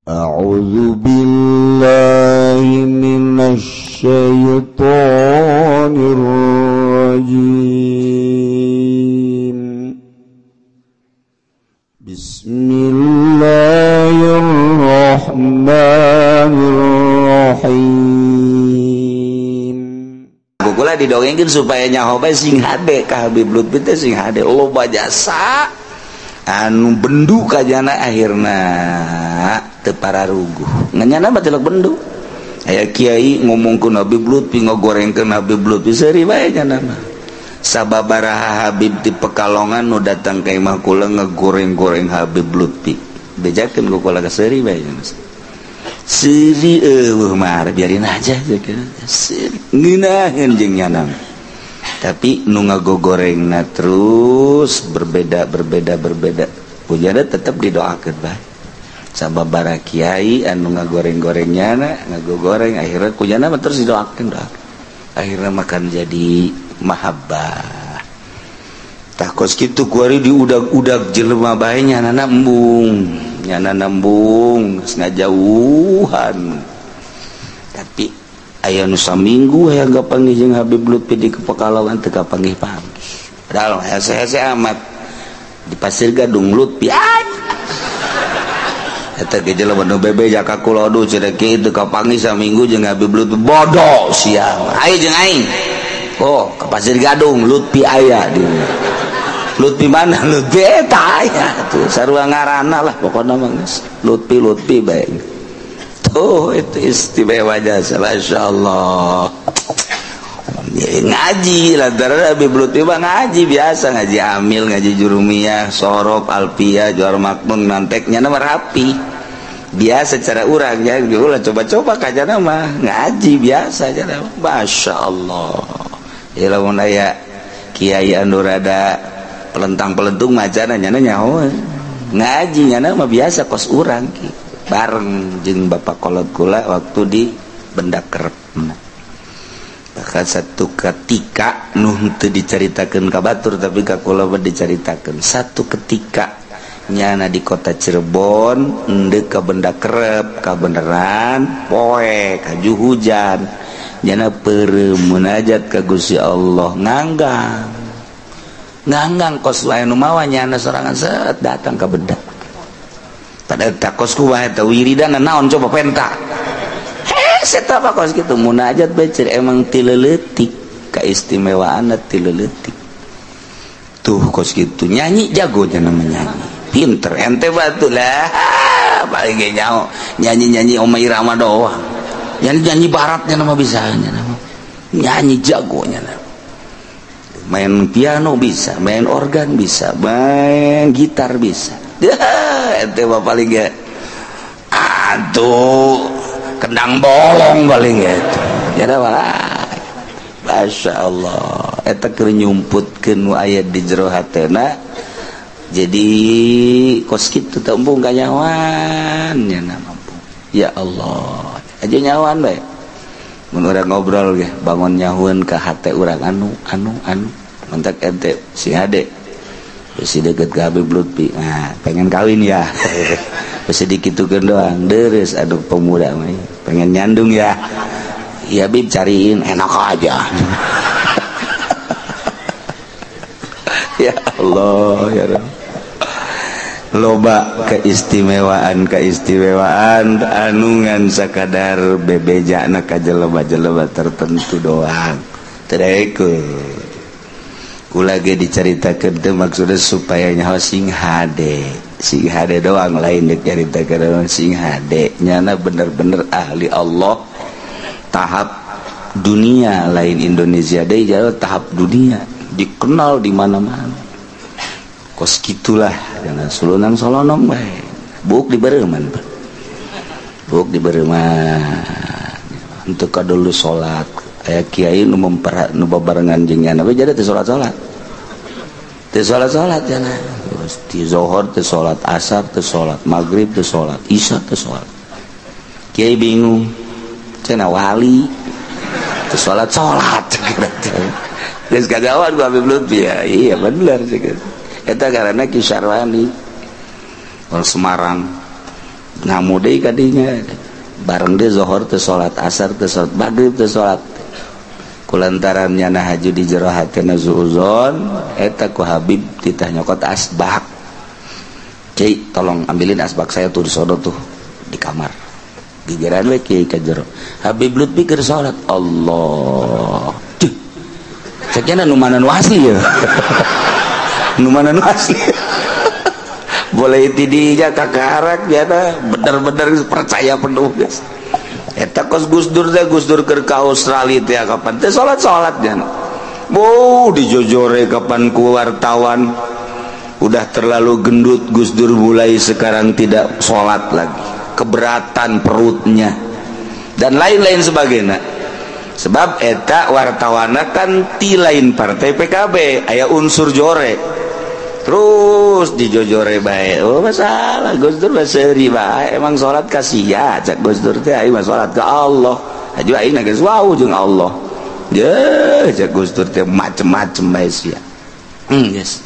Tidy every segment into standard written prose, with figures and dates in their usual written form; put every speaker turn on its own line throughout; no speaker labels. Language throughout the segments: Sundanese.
A'udzu billahi minasy syaithanir rajim. Bismillahirrahmanirrahim.
Kula didongengkeun supaya nyaho bae sing hade ka Habib Lutfi teh sing hade loba jasa anu bendu kajana akhirna teu pararuguh. Nganyana mah tilok bendu. Aya kiai ngomongkeun Habib Lutfi ngogorengkeun Habib Lutfi seuri bae nyana mah. Sababaraha Habib di Pekalongan nu datang ka imah kula ngegoreng-goreng Habib Lutfi. Bejakeun ku kula ka seuri bae nyana. Seuri eueuh mah biarin aja seuri ngeunaheun jeung nyana. Tapi nu ngagogorengna terus berbeda berbeda berbeda. Pujana tetep didoakeun bae. Sababaraha kiai anu ngagoreng-goreng nyana, ngagogoreng akhirnya kujana mah terus didoakeun doakeun. Akhirnya makan jadi mahabbah. Tah kos kitu kuari diudag-udag jelema bae nyana embung. Nyana nembung geus ngajauhan. Tapi aya nu saminggu hayang kapanggih jeung Habib Lutfi di Pekalongan teu kapanggih-panggih. Padahal hese-hese amat di Pasir Gadung Lutfi. Eta ge jelema nu bebeja ka kula aduh cenah kieu teu kapanggih saminggu jeung Habib Lutfi bodoh siang. Ayo jeung aing. Oh, ke Pasir Gadung Lutfi aya di. Lutfi mana? Lutfi eta aya tuh sarua ngaranna lah pokona mah geus Lutfi Lutfi bae. Tuh itu istimewa jasa masyaallah. Ngaji lantaran Habib Lutfi mah ngaji biasa ngaji amil ngaji jurumiyah sorob alpiyah juar makmun manteknya mah rapi. Biasa cara urang ya ulah coba-coba kajana mah ngaji biasa cara masyaallah. Ya lamun aya kiai anu rada pelentang-pelentung macana nyana nyaho ngaji nyana mah biasa kos urang ki bareng jeung bapak kolot kula waktu di Benda Kerep. Bahkan satu ketika nu teu dicaritakeun ka batur tapi ka kula mah dicaritakeun satu ketika nyana di kota Cirebon endeu ka Benda Kerep kabeneran poe kaju hujan nyana peureum munajat ka Gusti Allah nganggang nganggang kos lain nu mawa nyana sorangan set datang ka benda. Padahal tak kos kumaha eta wiridan naon coba penta. Hese eta apa kos kitu munajat bae cer emang ti leutik kaistimewaanna ti leutik. Tuh kos kitu nyanyi jago nya namanya nyanyi. Pinter ente batu lah paling ge nyaho nyanyi-nyanyi Oma Irama doang. Nyanyi-nyanyi baratnya nama bisa nya nama. Nyanyi jagonya nama. Main piano bisa, main organ bisa, main gitar bisa. Ente mah paling ge aduh kendang bolong paling ge. Jadi mah Masya Allah eta keur nyumputkeun nu aya di jero hatena. Jadi kos kitu teh embung kanyawan nya mampu. Ya Allah, aja nyawan bae. Mun urang ngobrol ge bangun nyahueun ka hate urang anu anu anu mentak ente si hade besi deket ka Habib Lutfi nah pengen kawin ya besi dikitukeun doang deres aduh pemuda mah pengen nyandung ya ya Bib cariin enak aja. Ya Allah ya Rabb loba keistimewaan-keistimewaan anu ngan sakadar bebejana ka jelema-jelema tertentu doang. Teu daekeun. Kula ge dicaritakeun teh maksudna supaya nyaho sing hade. Sing hade doang lain dicaritakeun sing hade. Nyana bener-bener ahli Allah tahap dunia lain Indonesia deui jauh tahap dunia dikenal di mana-mana. Kos gitulah jangan sulunang solonong bae buk di bereuman buk di bereuman untuk kadulu salat aya kiai nu memperhat nu babarengan jeung nyana we jadi teu salat-salat teu salat-salat cenah ti zuhur teu salat asar teu salat magrib teu salat isya teu salat kiai bingung cenah wali teu salat-salat geus kagawan ku Habib Lutfi ya iya bener sih eta karena Ki Syarwani orang Semarang Ngamu deui ka dinya. Bareng deui zuhur teu salat, asar teu salat, magrib teu salat. Kulantaran nyana haju di jero hatena suuzon, eta ku Habib titah nyokot asbak. Kiai, tolong ambilin asbak saya tuh di sono tuh di kamar. Gigiran we kiai ka jero. Habib Lutfi keur salat. Allah. Cuh. Ceknya nu mana nu asli ya. Nu mana nu asli. Boleh tidinya kakarak ya bener-bener percaya penuh guys. Eta kos Gus Dur teh Gus Dur keur ka Australia teh kapan teh salat-salat nya. Boh dijojore kapan ku wartawan udah terlalu gendut Gus Dur mulai sekarang tidak salat lagi. Keberatan perutnya dan lain-lain sebagainya. Sebab eta wartawana kan ti lain partai PKB aya unsur jore. Terus dijojore bae. Oh masalah Gus Dur mah seuri bae emang salat ka sia cak Gus Dur teh aing mah salat ka Allah. Haju aing geus wau jeung Allah. Ye cak Gus Dur teh macem-macem bae sia. Geus.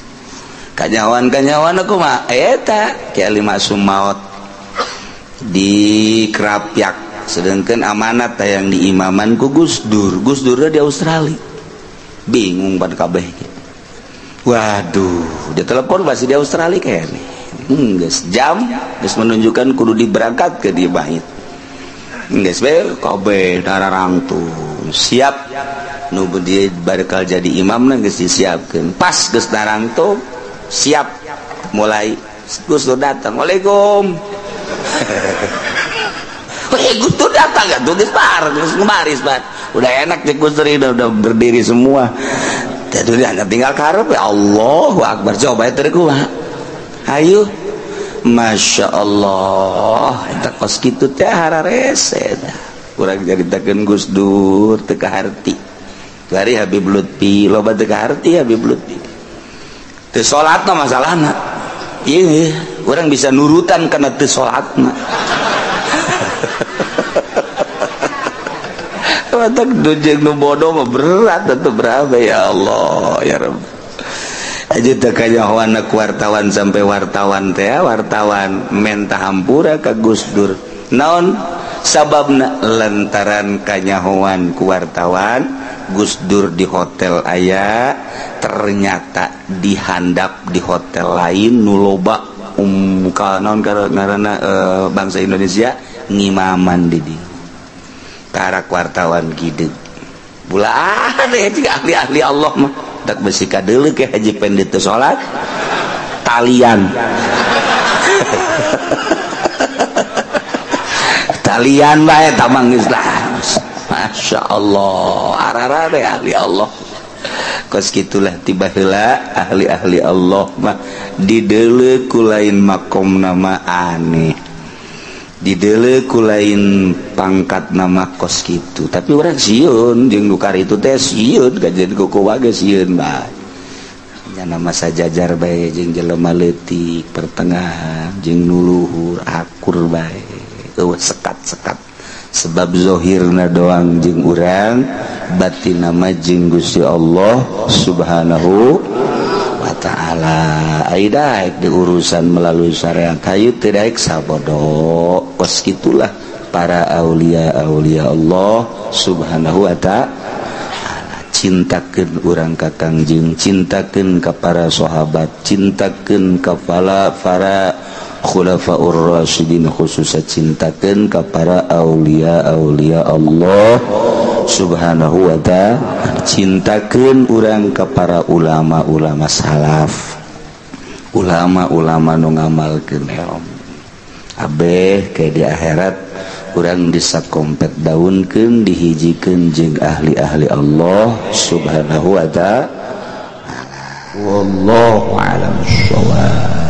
Kanyawan-kanyawan aku mah eta Ki Ali Maksum maot di Krapyak sedangkan amanat yang diimaman ku Gus Dur. Gus Dur di Australia. Bingung pada kabeh. Waduh, dia telepon masih di Australia kayaknya. Geus jam, geus menunjukkan kudu diberangkat ke di bait. Geus we kabeh dararangtung siap nu dia bakal jadi imamna geus disiapkeun. Pas geus darangtung siap mulai Gus Dur datang. Waalaikum. Weh, Gus Dur datang gak tuh geus bar, geus baris bar. Udah enak cek Gus Dur udah berdiri semua. Jadi anda tinggal karep ya Allahu Akbar coba itu kumaha. Ayo Masya Allah eta kos kitu teh hararese kurang caritakeun Gus Dur teu kaharti. Bari Habib Lutfi loba teu kaharti Habib Lutfi. Teu salatna masalahna. Ieu urang bisa nurutan kana teu salatna. Matak dujeng nu bodoh mah berat atau berapa ya Allah ya Rabb. Aja teh kanyahoan wartawan sampai wartawan teh wartawan menta hampura ka Gus Dur. Naon sababna lantaran kanyahoan ku wartawan Gus Dur di hotel aya ternyata dihandap di hotel lain nu loba ka naon ngaranna bangsa Indonesia ngimaman di dieu. Karak wartawan gideg bulan ya ahli-ahli Allah mah tak besi kadeuleu ke haji pendeta salat talian talian bae tamang geus lah Masya Allah arara deh ahli Allah kos kitulah tiba heula ahli-ahli Allah mah dideuleu ku lain makom nama aneh didele ku lain pangkat nama kos gitu tapi orang sieun jeung nu karitu teh sieun kajeun kuku wage sieun bae nya nama sajajar bae jeung jelema leutik pertengahan jeung nu luhur akur bae eueuh sekat-sekat sebab zahirna doang jeung urang batinna mah jeung Gusti Allah Subhanahu wa ta'ala. Aida di urusan melalui syariat hayu tidak sabodo kos gitulah para aulia aulia Allah Subhanahu wa ta'ala. Cintakeun urang ka Kangjeng, cintakeun ka para sahabat, cintakeun ka para khulafaur rasyidin, khususnya cintakeun ka para aulia aulia Allah Subhanahu wa ta'ala. Cintakeun urang ka para ulama-ulama salaf, ulama-ulama nu ngamalkeun ilmu abeh ke di akhirat urang disakompet daunkeun dihijikeun jeung ahli-ahli Allah Subhanahu wa ta'ala. Wallahu a'lam bissawab.